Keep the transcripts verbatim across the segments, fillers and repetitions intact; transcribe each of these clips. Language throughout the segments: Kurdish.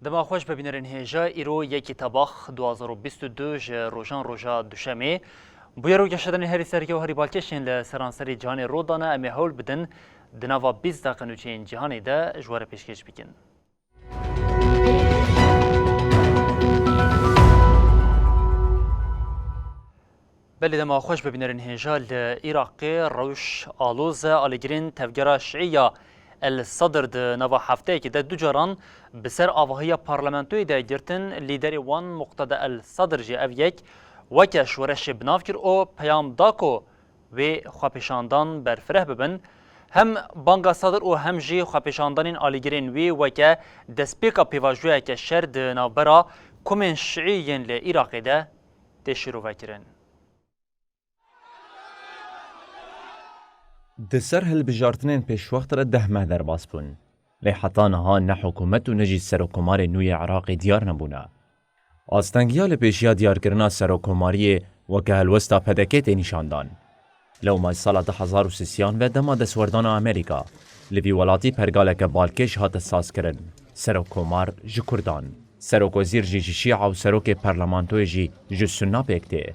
Dema xweş be bînerên hêja, îro yekî Tebax du hazar û bîst û du ji rojan roja Duşemê. Bûyer û geşedanên herî serkê û herî balkêşên li seranserê cîhanê rû dane, em ê hewl bidin di nava bîst deqe nûçeyên cîhanê de ji we re pêşkêş bikin. Belê, dema xweş be bînerên hêja, li Iraqê rewş aloz e. Alîgirên tevgera şiî ya El Sadr di nava hefteyekê de du caran bi ser avahiya parlamentoyê de girtin. Lîderê wan Muqteda El Sadr jî ev yek weke şoreşê bi nav kir û peyam da ku wê xwepêşandan berfireh bibin. Hem banga Sadr û hem jî xwepêşandanên alîgirên wî weke destpêka pêvajoyeke şer di navbera komên şiî yên li Iraqê de tê şîrovekirin. Di ser hilbijartinên pêşwext re deh meh derbas bûn. Lê heta niha ne hikûmet û ne jî serokkomarê nû yê Iraqê diyar nebûne. Astengiya li pêşiya diyarkirina serokkomariyê weke helwesta P D K tê nîşandan. Lewma sala du hezar û sêsiyan ve dema destwerdana Amerîka, li vî welatî pergaleke balkêş hate sazkirin. Serokkomar ji Kurdan, serokwezîr jî ji Şîa û serokê parlamentoyê jî ji Sunna pêk tê.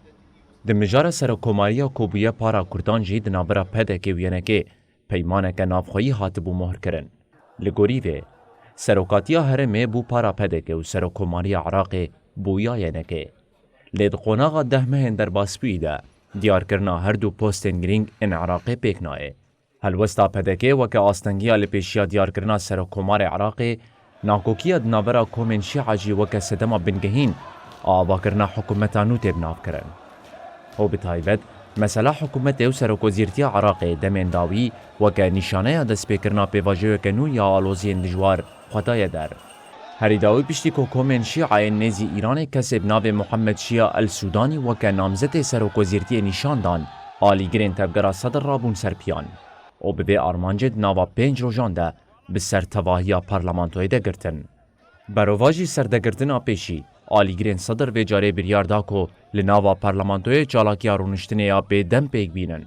Di mijara serokkomariya ku bûye para Kurdan jî di navbera P D K û Y N K peymaneke navxweyî hatibû mohrkirin. Li gorî vê, serokatiya herêmê bû para P D K û serokkomariya Iraqê bûya Y N K. Lê di qonaxa deh mehên derbasbûyî de, diyarkirina her du postên girîng ên Iraqê pêk nayê. Helwesta P D K weke astengiya li pêşiya diyarkirina serokkomarê Iraqê, nakokiya di navbera komên Şîa jî weke sedema bingehîn a avakirina hikûmeta nû tê binavkirin. Û bi taybet, mesela hikûmetê û serokwezîrtiya Iraqê demên dawî weke nîşaneya destpêkirina pêvajoyeke nû ya aloziyên dijwar xwe daye der. Herî dawî piştî ku komên Şîa yên nêzî Îranê kesê bi navê Muhammed Şîa El Sûdanî weke namzetê serokwezîrtiyê nîşan dan, alîgirên tevgera Sedr rabûn ser piyan û bi vê armancê di nava pênc rojan de bi ser tevahiya parlamentoyê de girtin. Berovajî serdegirtina pêşî, alîgirên Sedr vê carê biryar da ku li nava parlamentoyê çalakiya rûniştinê ya bêdem pêk bînin.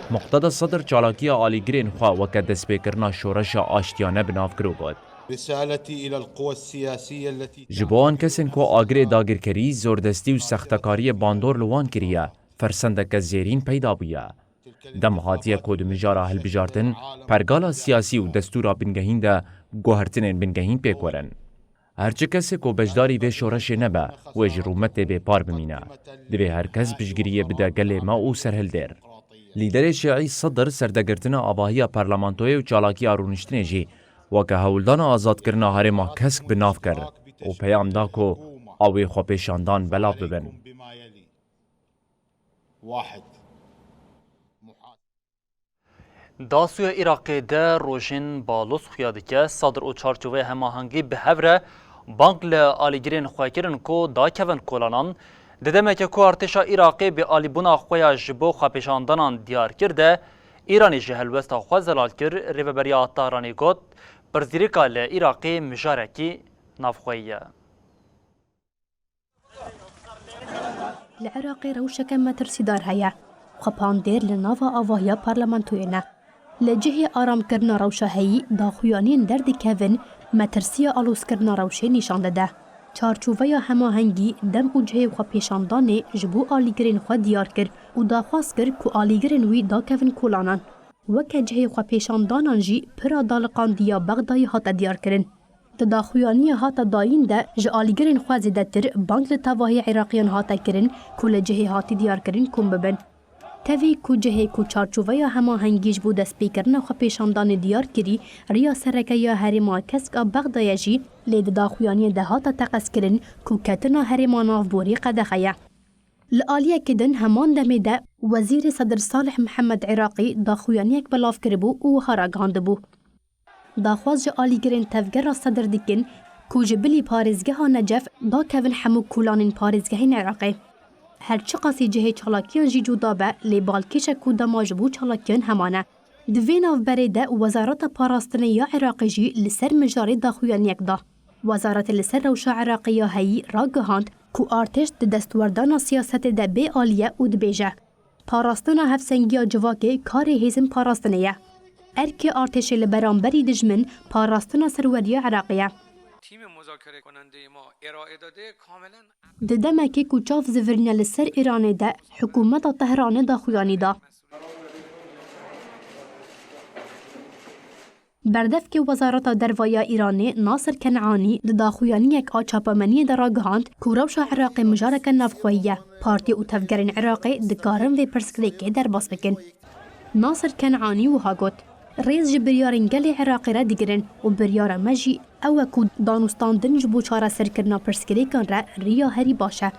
Muqteda Sedr çalakiya alîgirên xwe weke destpêkirina şoreşa aştiyane bi nav kir û got, رسالتي إلى القوى السياسية التي Ji bo wan kesên ku agirê dagirkerî, zordestî û sextekariyê bandor li wan kiriye, fersendeke zêrîn peyda bûye. Dem hatiye ku di mijara hilbijartin, pergala siyasî û destûra bingehîn de guhertinên bingehîn pêk werin. Her çi kesê ku beşdarî vê şoreşê nebe, wê ji rûmetê bêpar bimîne. Divê her kes piştgiriyê bide gelê me û serhildêr. Lîderê şiî Sedr serdegirtina avahiya parlamentoyê û çalakiya rûniştinê jî weke hewldana azadkirina herêma kesk bi nav kir û peyam da ku ew ê xwepêşandan belav bibin. Dasuya Iraqê de rojên baloz xuya dike. Sadr û çarçoveya hemahengî bi hev re bang li alîgirên xwe kirin ku dakevin kolanan. Di demeke ku artêşa Iraqê bêalîbûna xwe ya ji bo xwepêşandanan diyar kir de, Îranê jî helwesta xwe zelal kir. Rêveberiya Tehranê got, pirsgirêka li Iraqê mijarekî navxweyî ye. Li Iraqê rewşeke metirsîdar heye. Xwepandêr li nava avahiya parlamentoyê ne. Li cihê aramkirina rewşa heyî, daxuyaniyên derdikevin, metirsiya alozkirina rewşê nîşan dide. Çarçoveya hemahengî dem û cihê xwepêşandanê ji bo alîgirên xwe diyar kir û daxwaz kir ku alîgirên wî dakevin kolanan. Weke cihê xwepêşandanan jî pira daliqandiya Bexdayê hate diyarkirin. Di daxuyaniya hate dayîn de ji alîgirên xwe zêdetir bang li tevahî Iraqiyan hate kirin ku li cihê hatî diyarkirin kom bibin. Tevî ku cihê ku çarçoveya hemahengî ji bo destpêkirina xwepêşandanê diyar kirî, riya sereke ya herêma kesk a Bexdayê jî, lê di daxuyaniyê de hate teqezkirin ku ketina herêma navborî qedexe ye. Li aliyekî din heman demê de Wezîrê Sedir Salih Mihemed Iraqî daxuyaniyek belav kiribû û wiha ragihandibû. Daxwaz ji alîgirên tevgera Sedir dikin ku ji bilî parêzgeha Necef dakevin hemû kolanên parêzgehên Iraqê. Her çiqasî cihê çalakiyan jî cuda be, lê balkêşek û dema ji bo çalakiyan heman e. Di vê navberê de Wezareta Parastinê ya Iraqê jî li ser mijarê daxuyaniyek da. Wezaretê li ser rewşa Iraqê ya heyî ragihand ku artêş di destwerdana siyasetê de bê alî ye û dibêje, parastina hevsengiya civakê karê hêzên parastinê ye. Erkê artêşê li beramberî dijmin parastina serweriya Iraqê ye. Tîmê muzakerekonendeyê ma êraê de dê kamelen Di demekê ku çav zivirîne li ser Îranê de, hikûmeta Tehranê daxuyanî da. Berdevkê Wezareta Derve ya Îranê Nasir Kenanî di daxuyaniyek a çapemeniyê de ragihand ku rewşa Iraqê mijareke navxweyî ye. Partî û tevgerên Iraqê dikarin vê pirsgirêkê derbas bikin. Nasir Kenanî wiha got, rêz ji biryarên gelê Iraqê re digirin û biryara me jî ew e ku danûstandin ji bo çareserkirina pirsgirêkan re riya herî baş e.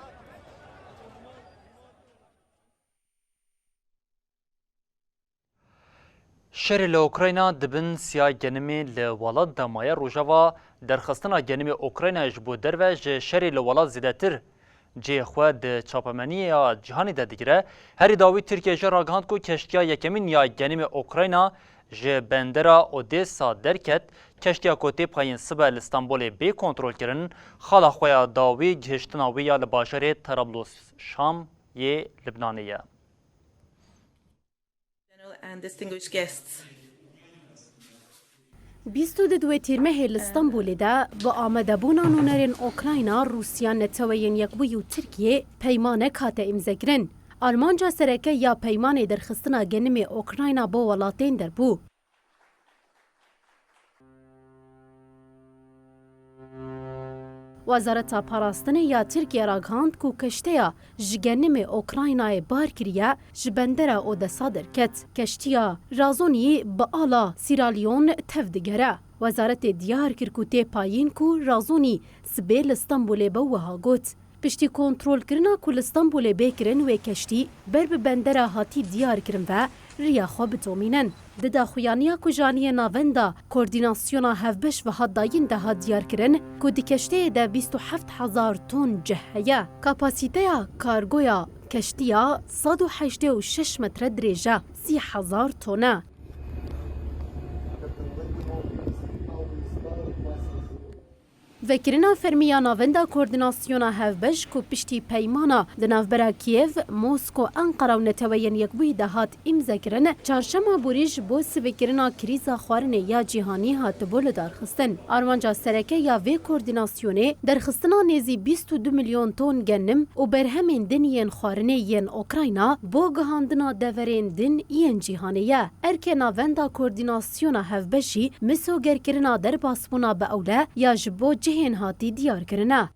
Şerê li Ukrayna di bin siya genimê li welat de maye. Rojeva derxistina genimê Ukrayna ji bo derve ji şerê li welat zêdetir cihê xwe di çapemeniyê ya cîhanê de digire. Herî dawî Tirkiye jî ragihand ku keştiya yekemîn ya genimê Ukrayna ji bendera Odessa derket. Keştiya ku tê payîn sibe li Stenbolê bê kontrolkirin, xala xwe ya dawî gihiştina wê ya li bajarê Trablusşam yê Libnanê ye. General and distinguished guests. Bîst û du wê tîrmehê li Stenbolê de bi amadebûna nûnerên Ukrayna, Rûsya, Neteweyên Yekbûyî û Tirkiyê peymanek hate îmzekirin. Armanca sereke ya peymanê derxistina genimê Ukrayna bo welatên derbû. Wezareta Parastinê ya Tirkiye ragihand ku keşteya ji genimê Ukraynayê bar kiriye, ji bendera Odessa derket. Keştiya Razonî bi ala Sierra Leone tev digere. Wezaretê diyar kir ku tê payîn ku Razonî sibê li Stenbolê be wiha got, piştî kontrolkirina ku li Stenbolê bê kirin, wê keştî ber bi bendera hatî diyar kirin ve riya xwe bidomînin. Di daxuyaniya ku ji aliyê Navenda Koordînasyona Hevbeş ve hat dayîn de hat diyar kirin ku di keşteyê de bîst û heft hezar ton cih heye. Kapasîteya kargoya keştiya sed û heştê û şeş metre dirêj e, sî hezar ton e. Vekirina fermî ya Navenda Koordînasyona Hevbeş ku piştî peymana di navbera Kiev, Mosko, Enqera û Neteweyên Yekbûyî de hat îmzekirin, çarşema borî ji bo sivikirina krîza xwarinê ya cîhanî hatibû lidarxistin. Armanca sereke ya vê koordînasyonê derxistina nêzî bîst û du milyon ton genim û berhemên din yên xwarinê yên Ukrayna bo gihandina deverên din yên cîhanê ye. Erkê Navenda Koordînasyona Hevbeş jî misogerkirina derbasbûna bi ewle ya ji bo cihên hatî diyarkirine.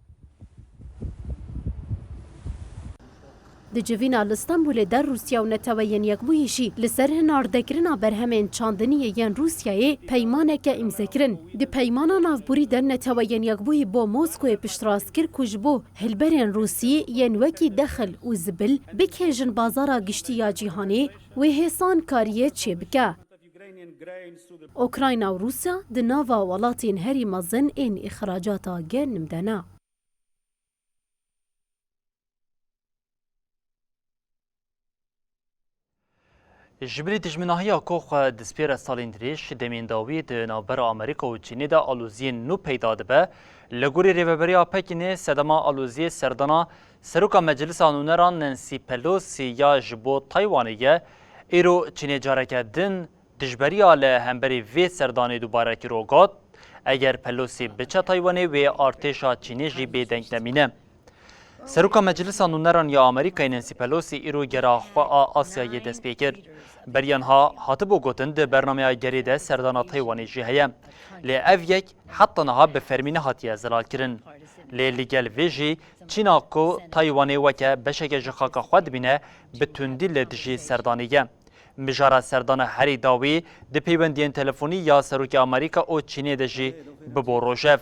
Di civîna li Stenbolê de Rûsya û Neteweyên Yekbûyî jî li ser hinardekirina berhemên çandiniyê yên Rûsyayê peymaneke îmze kirin. Di peymana navborî de Neteweyên Yekbûyî bo Moskoyê piştrast kir ku ji bo hilberên Rûsî yên wekî dexil û zibil bikêjin bazara giştî ya cîhanê, wê hêsan kariyê çêbike. Ukrayna û Rûsya di nava welatên herî mezin ên îxracata genim de ne. Ji bilî dijminahiya ku xwe dispêre salên dirêj, demên dawî di navbera Amerîka û Çînê de aloziyên nû peyda dibe. Li gorî Rêveberiya Pekînê, sedema aloziyê serdana Seroka Meclisa Nûneran Nancy Pelosi ya ji bo Taywanê ye. Îro Çînê careke din dijberiya li hemberî vê serdanê dubare kir û got, eger Pelosi biçe Taywanê, wê artêşa Çînê jî bêdeng nemîne. Seroka Meclisa Nûneran ya Amerîkayê Nancy Pelosi îro gera xwe a Asyayê dest pê kir. Beriya niha hatibû gotin, di bernameya gerê de serdana Taywanê jî heye. Lê ev yek heta niha bi fermî nehatiye zelalkirin. Lê li gel vê jî Çîna ku Taywanê weke beşeke ji xaka xwe dibîne, bi tundî li dijî serdanê ye. Mijara serdana herî dawî di peywendiyên telefonî ya Serokê Amerîka û Çînê de jî bibû rojev.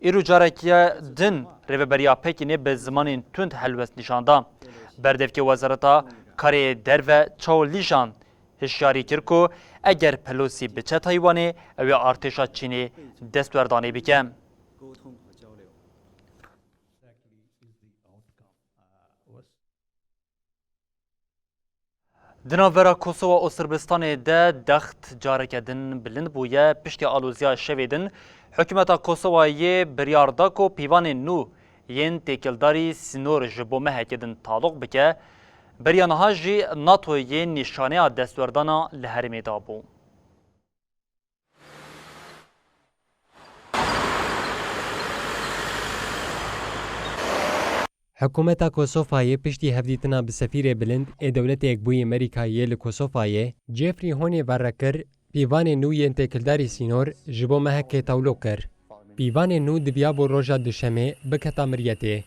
Îro carekî din Rêveberiya Pekînê bi zimanên tund helwest nîşan da. Berdevkê Wezareta Karê Derve Chao Lijian hişyarî kir ku eger Pelosi biçe Taywanê, ew ê artêşa Çînê destwerdanê bike. Di navbera Kosova û Sirbistanê de dext careke din bilind bûye. Piştî aloziya şevê din, hikûmeta Kosovayê biryar da ku pîvanên nû yên têkildarî sînor ji bo mehekê din taloq bike. Beriya niha jî NATOyê nîşaneya destwerdana li herêmê dabû. Hikûmeta Kosofayê piştî hevdîtina bi sefîrê bilind ê Dewletê Yekbûyî Amerîkayê li Kosofayê, Jeffrey Honey verekir, pîvanên nû yên têkildarî sînor ji bo mehekê tawlo kir. Pîvanên nû diviyabû roja Duşemê biketa miryetê.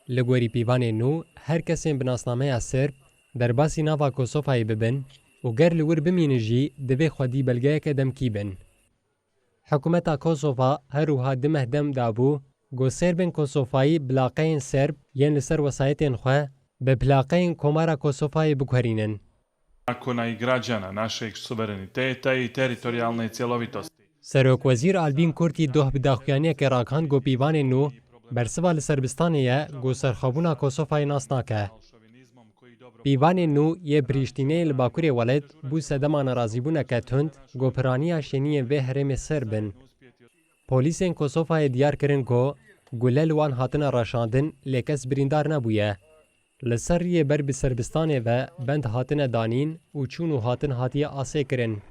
Li gorî pîvanên nû, her kesên bi nasnameya Sirb derbasî nava Kosofayê bibin û ger li wir bimînin jî, divê xwedî belgeyeke demkî bin. Hikûmeta Kosova her wiha du meh dem dabû ku Serbên Kosofayî bilaqeyên Serb yên li ser wesayetên xwe bi plaqeyên Komara Kosofayê biguherînin. Ako na i građana, našeg suvereniteta i teritorijalne cjelovitosti. Serokwezîr Albîn Kurtî doh bi daxuyaniyekê ragihand ku pîvanên nû bersiva li Serbistanê ye ku serxwebûna Kosofayê nas nake. Pîvanên nû yê Prîştîneyê li bakurê welêt bû sedema nerazîbûneke tund ku piraniya şêniyên vê herêmê Serb in. Polîsên Kosofayê diyar kirin ku gule li wan hatine reşandin, lê kes birîndar nebûye. Li ser riyê ber bi Serbistanê ve bend hatine danîn û çûn û hatin hatiye asê kirin.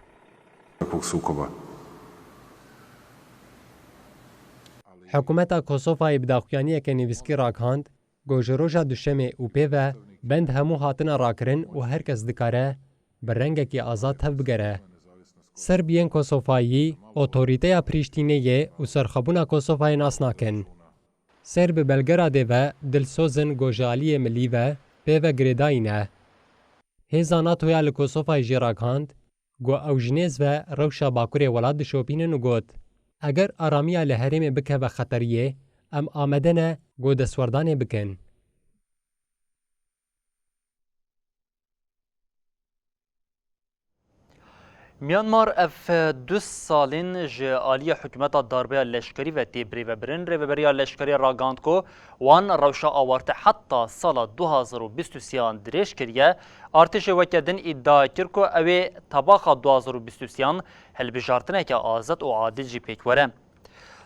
Hikûmeta Kosofayê bi daxuyaniyeke nivîskî ragihand ku ji roja Duşemê û pê ve bend hemû hatine rakirin û her kes dikare bi rengekî azad tevbigere. Serb yên Kosofayî otorîteya Prîştîneyê û serxwebûna Kosofayê nas nakin. Serb bi Belgradê ve dilsoz in ku ji aliyê milî ve pê ve girêdayî ne. Hêza NATOya li Kosofayê jî ragihand ku ew ji nêz ve rewşa bakurê welat dişopînin û got, eger aramiya li herêmê bikeve xeteriyê, em amade ne ku destwerdanê bikin. Myanmar ev du salên ji aliyê hikûmeta darbeya leşkerî ve tê birêvebirin. Rêveberiya leşkerî ragihand ku wan rewşa awarte heta sala du hazar û bîst û sê an dirêj kiriye. Artêşê weke din îdia kir ku ew ê tebaxa du hazar û bîst û sê an hilbijartineke azad û adil jî pêk were.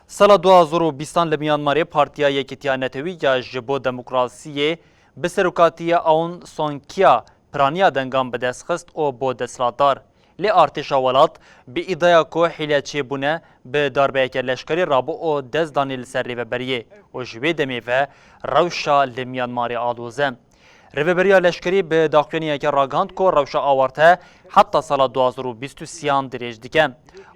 Sala du hazar û bîstan li Myanmarê Partiya Yekîtiya Netewî ya ji bo Demokrasiyê bi serokatiya Aung San Kya piraniya dengan bi dest xist û bû desthilatdar. Lê artêşa welat bi îdaya ku hîle çêbûne, bi darbeyeke leşkerî rabû û dest danî li ser rêveberiyê û ji wê demê ve rewşa li Myanmarê aloze. Rêveberiya leşkerî bi daxuyaniyeke ragihand ku rewşa awarte heta sala du hazar û bîst û sê an dirêj dike.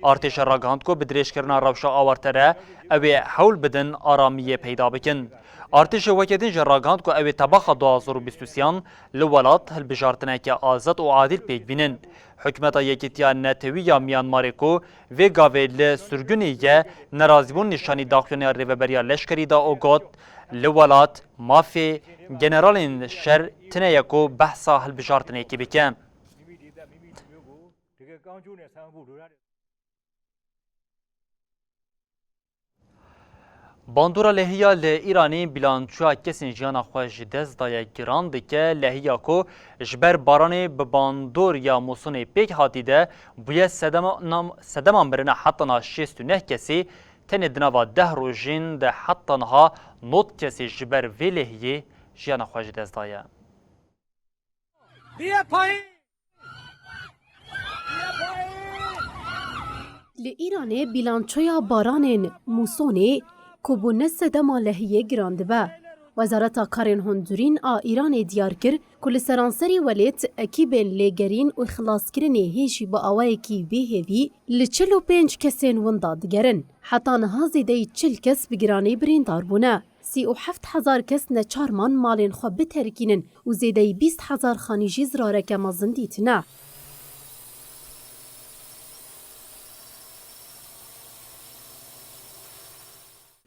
Artêşa ragihand ku bi dirêjkirina rewşa awarte re ew ê hewl bidin aramiyê peyda bikin. Artêşê weke din jî ragihand ku ew ê tebaxa du hazar û bîst û sê an li welat hilbijartineke azad û adil pêk bînin. Hikûmeta Yekîtiya Netewî ya Myanmarê ku vê gavê li sirgûnê ye, nerazîbûn nîşanî daxuyaniya rêveberiya leşkerî da û got, li welat mafê generalên şer tune ye ku behsa hilbijartinekê bike. Bandora lehiya li Îranê bîlançoya kesên jiyana xwe ji dest daye giran dike. Lehiya ku ji ber baranê bi bandor ya mûsonê pêk hatî de bûye sedema, nam-, sedema mirina heta niha şêst û neh kesê, tenê di nava deh rojên de heta niha nod kesê ji ber vê lehiyê jiyana xwe ji dest daye. Li Îranê bîlançoya baranên mûsonê ku bûne sedema lehiyê giran dibe. Wezareta Karên Hundirîn a Îranê diyar kir ku li seranserî welêt ekîbên lêgerîn û xilaskirinê hê jî bi awayekî bêhêvî li çil û pênc kesên winda digerin. Heta niha zêdeyî çil kes bi giranî birîndar bûne. Sî û heft hezar kes neçar man malên xwe biterkînin û zêdeyî bîst hezar xanî jî zirareke mezin dîtine.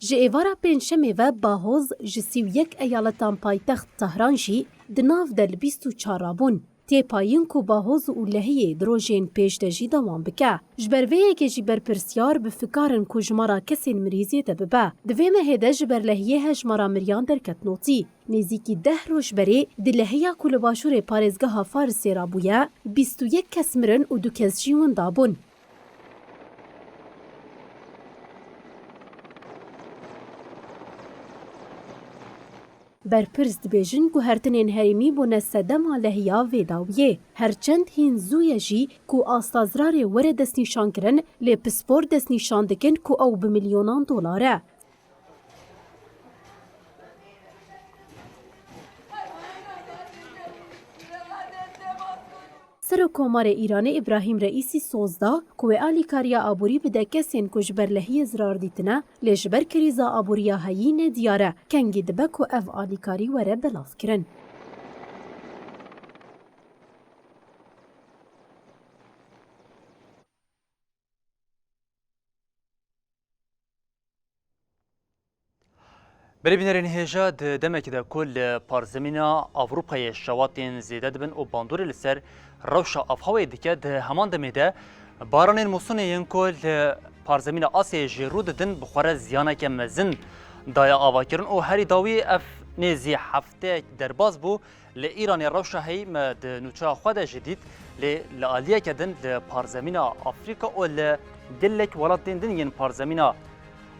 Ji êvara pêncşemê ve bahoz ji sî û yek eyaletan paytext Tehran jî di nav de li bîst û çar rabûn. Tê payîn ku bahoz û lehiyê di rojên pêş de jî dewam bike. Ji ber vê yekê jî berpirsyar bi fikar in ku jimara kesên mirî zêde bibe. Di vê mehê de ji ber lehiyê hejmara miriyan derket notî. Nêzîkî deh roj berê di lehiya ku li başûrê parêzgeha Farisê rabûye, bîst û yek kes mirin û du kes jî winda bûn. Berpirs dibêjin guhertinên herêmî bûne sedema lehiya vê dawiyê. Her çend hîn zû ye jî ku asta zirarê were destnîşankirin, lê pispor destnîşan dikin ku ew bi milyonan dolar e. Serokkomarê Îranê Îbrahîm Reîsî soz da ku wê alîkariya aborî bide kesên ku ji ber lehiyê zirar dîtine, lê ji ber krîza aborî ya heyî nediyar e kengî dibe ku ev alîkarî were belavkirin. Berê bînerên hêja, di demekê de ku li parzemîna Ewropayê şewatên zêde dibin û bandorê li ser rewşa avhewayê dike, di heman demê de baranên musonê yên ku li parzemîna Asyayê jî rû didin, bi xwe re ziyaneke mezin daye avakirin û herî dawî ev nêzî hefteyek derbas bû. Li Îranê rewşa heyî me di nûçeya xwe de jî dît, lê li aliyeke din li parzemîna Afrîka û li gelek welatên din yên parzemîna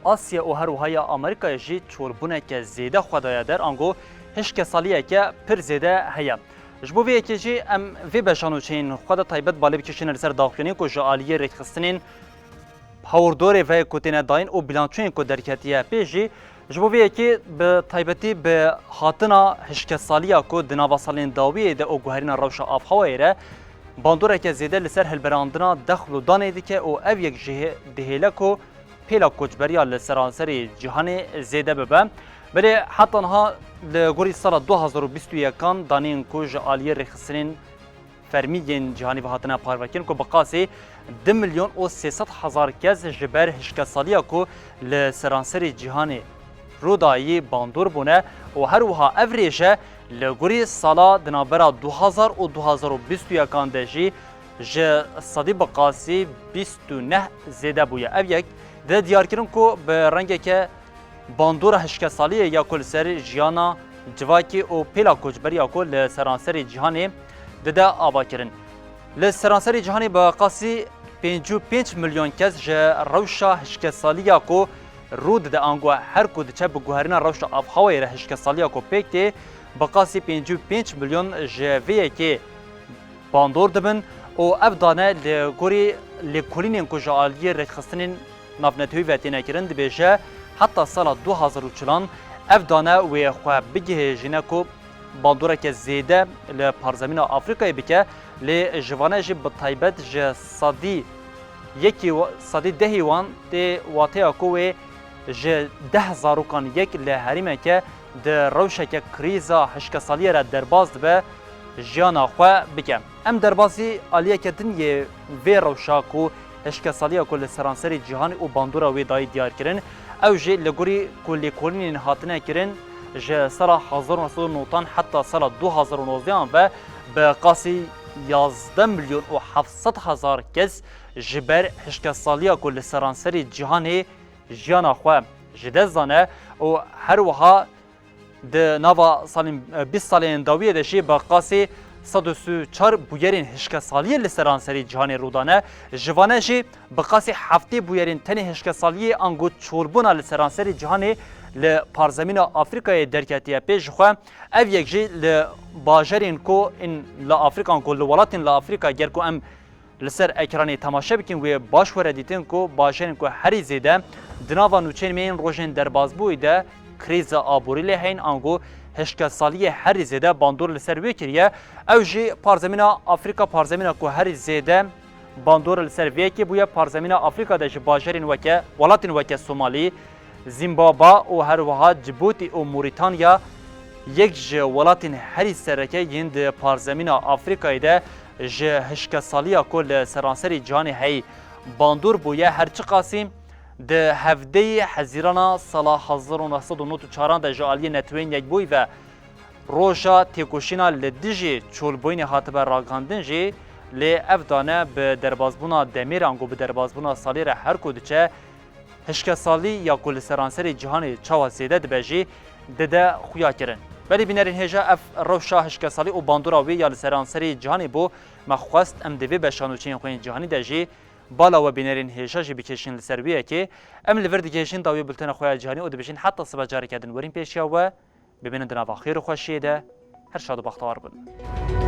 Asya û her wiha ya Amerîkayê jî çolbûneke zêde xwe daye der, ango hişkesaliyeke pir zêde heye. Ji bo vê yekê jî em vê beşa nûçeyên xwe de taybet balê bikişîne li ser daxuyaniyên ku ji aliyê rêkxistinên hewrdorê ve ku têne dayîn û bilançoyên ku derketiye pê jî, ji bo vê yekê bi taybetî bi hatina hişkesaliya ku di nava salên dawiyê de û guherîna rewşa avhewayê re bandoreke zêde li ser hilberandina dexl û danê dike û ev yek jî hê-, dihêle ku pêla koçberiya li seranserê cîhanê zêde bibe. Belê heta niha li gorî sala du hazar û bîst û yekan daneyên ku ji aliyê rêxistinên fermî yên cîhanî ve hatine parvekirin ku bi qasî du milyon û sê sed hezar kes ji ber hişkesaliya ku li seranserê cîhanê rû dayî bandor bûne û her wiha ev rêje li gorî sala di navbera du hazar û du hazar û bîst û yekan de jî ji sedî bi qasî bîst û neh zêde bûye. Ev yek dide diyarkirin ku bi rengeke bandora hişkesaliyê ya ku li ser jiyana civakê û pêla koçberiya ku li seranserê cîhanê dide avakirin. Li seranserê cîhanê bi qasî pêncî û pênc milyon kes ji rewşa hişkesaliya ku rû dide, ango her ku diçe bi guherîna rewşa avhewayê re hişkesaliya ku pêk tê, bi qasî pêncî û pênc milyon ji vê yekê bandor dibin û ev dane li gorî lêkolînên ku ji aliyê rêkxistinên navnetewî ve têne kirin dibêje, heta sala du hazar û çil an ev dane wê xwe bigihêjîne ku bandoreke zêde li parzemîna Afrîkayê bike, lê ji vane jî bi taybet ji sedî yekî wa-, sedî dehî wan tê wateya ku wê ji deh zarokan yek li herêmeke di rewşeke krîza hişkesaliyê re derbas dibe, jiyana xwe bike. Em derbasî aliyeke din yê vê rewşa ku hişkesaliya ku li seranserê cîhanê û bandora wê dayî diyar kirin, ew jî li gorî ku lêkolînên hatine kirin, ji sala hezar û neh sed û newtan heta sala du hazar û nozdehan ve bi qasî yazdeh milyon û heft sed hezar kes ji ber hişkesaliya ku li seranserê cîhanê jiyana xwe ji dest dane û her wiha di nava salên, bîst salên dawiyê de jî bi qasî sed û sî û çar bûyerên hişkesaliyê li seranserî cîhanê rû dane. Ji vane jî bi qasî heftê bûyerên tenê hişkesaliyê ango çolbûna li seranserî cîhanê li parzemîna Afrîkayê derketiye pê jixwe. Ev yek jî li bajarên ku in li Afrîka, ango li welatên li Afrîka, ger ku em li ser ekranê temaşe bikin, wê baş were dîtin ku bajarên ku herî zêde di nava nûçeyên me yên rojên derbasbûyî de krîza aborî lê heyn, ango hişkesaliyê herî zêde bandor li ser wê kiriye. Ew jî parzemîna Afrîka, parzemîna ku herî zêde bandor li ser vê yekê bûye. Parzemîna Afrîka de ji bajarên weke, welatên weke Somalî, Zimbabwe û her wiha Cibûtî û Morîtanya yek ji welatên herî sereke yên di parzemîna Afrîkayê de ji hişkesaliya ku li seranserî cîhanê heyî bandor bûye. Her çiqasî Di hevdeyê Hezîrana sala hezar û neh sed û nod û çaran de ji aliyê Neteweyên Yekbûyî ve roja têkoşîna li dijî çolbûyînê hatibe ragihandin jî, lê ev dane bi derbazbûna demê re ango bi derbazbûna salê re her ku diçe, hişkesalî ya ku li seranserê cîhanê çawa zêde dibe jî dide xuya kirin. Belê bînerên hêja, ev rewşa hişkesalî û bandora wê ya li seranserê cîhanê bû. Me xwest em di vê beşa nûçeyên xwe yên cîhanî de jî bala we bînerên hêja jî bikêşin li ser wê yekê. Em li vir digihêjin dawiyê bultena xwe ya cîhanî û dibêjin heta sibe careke din werîn pêşiya we. Bimînin di nava xêr û xweşiyê de. Her şad û bextewar bin.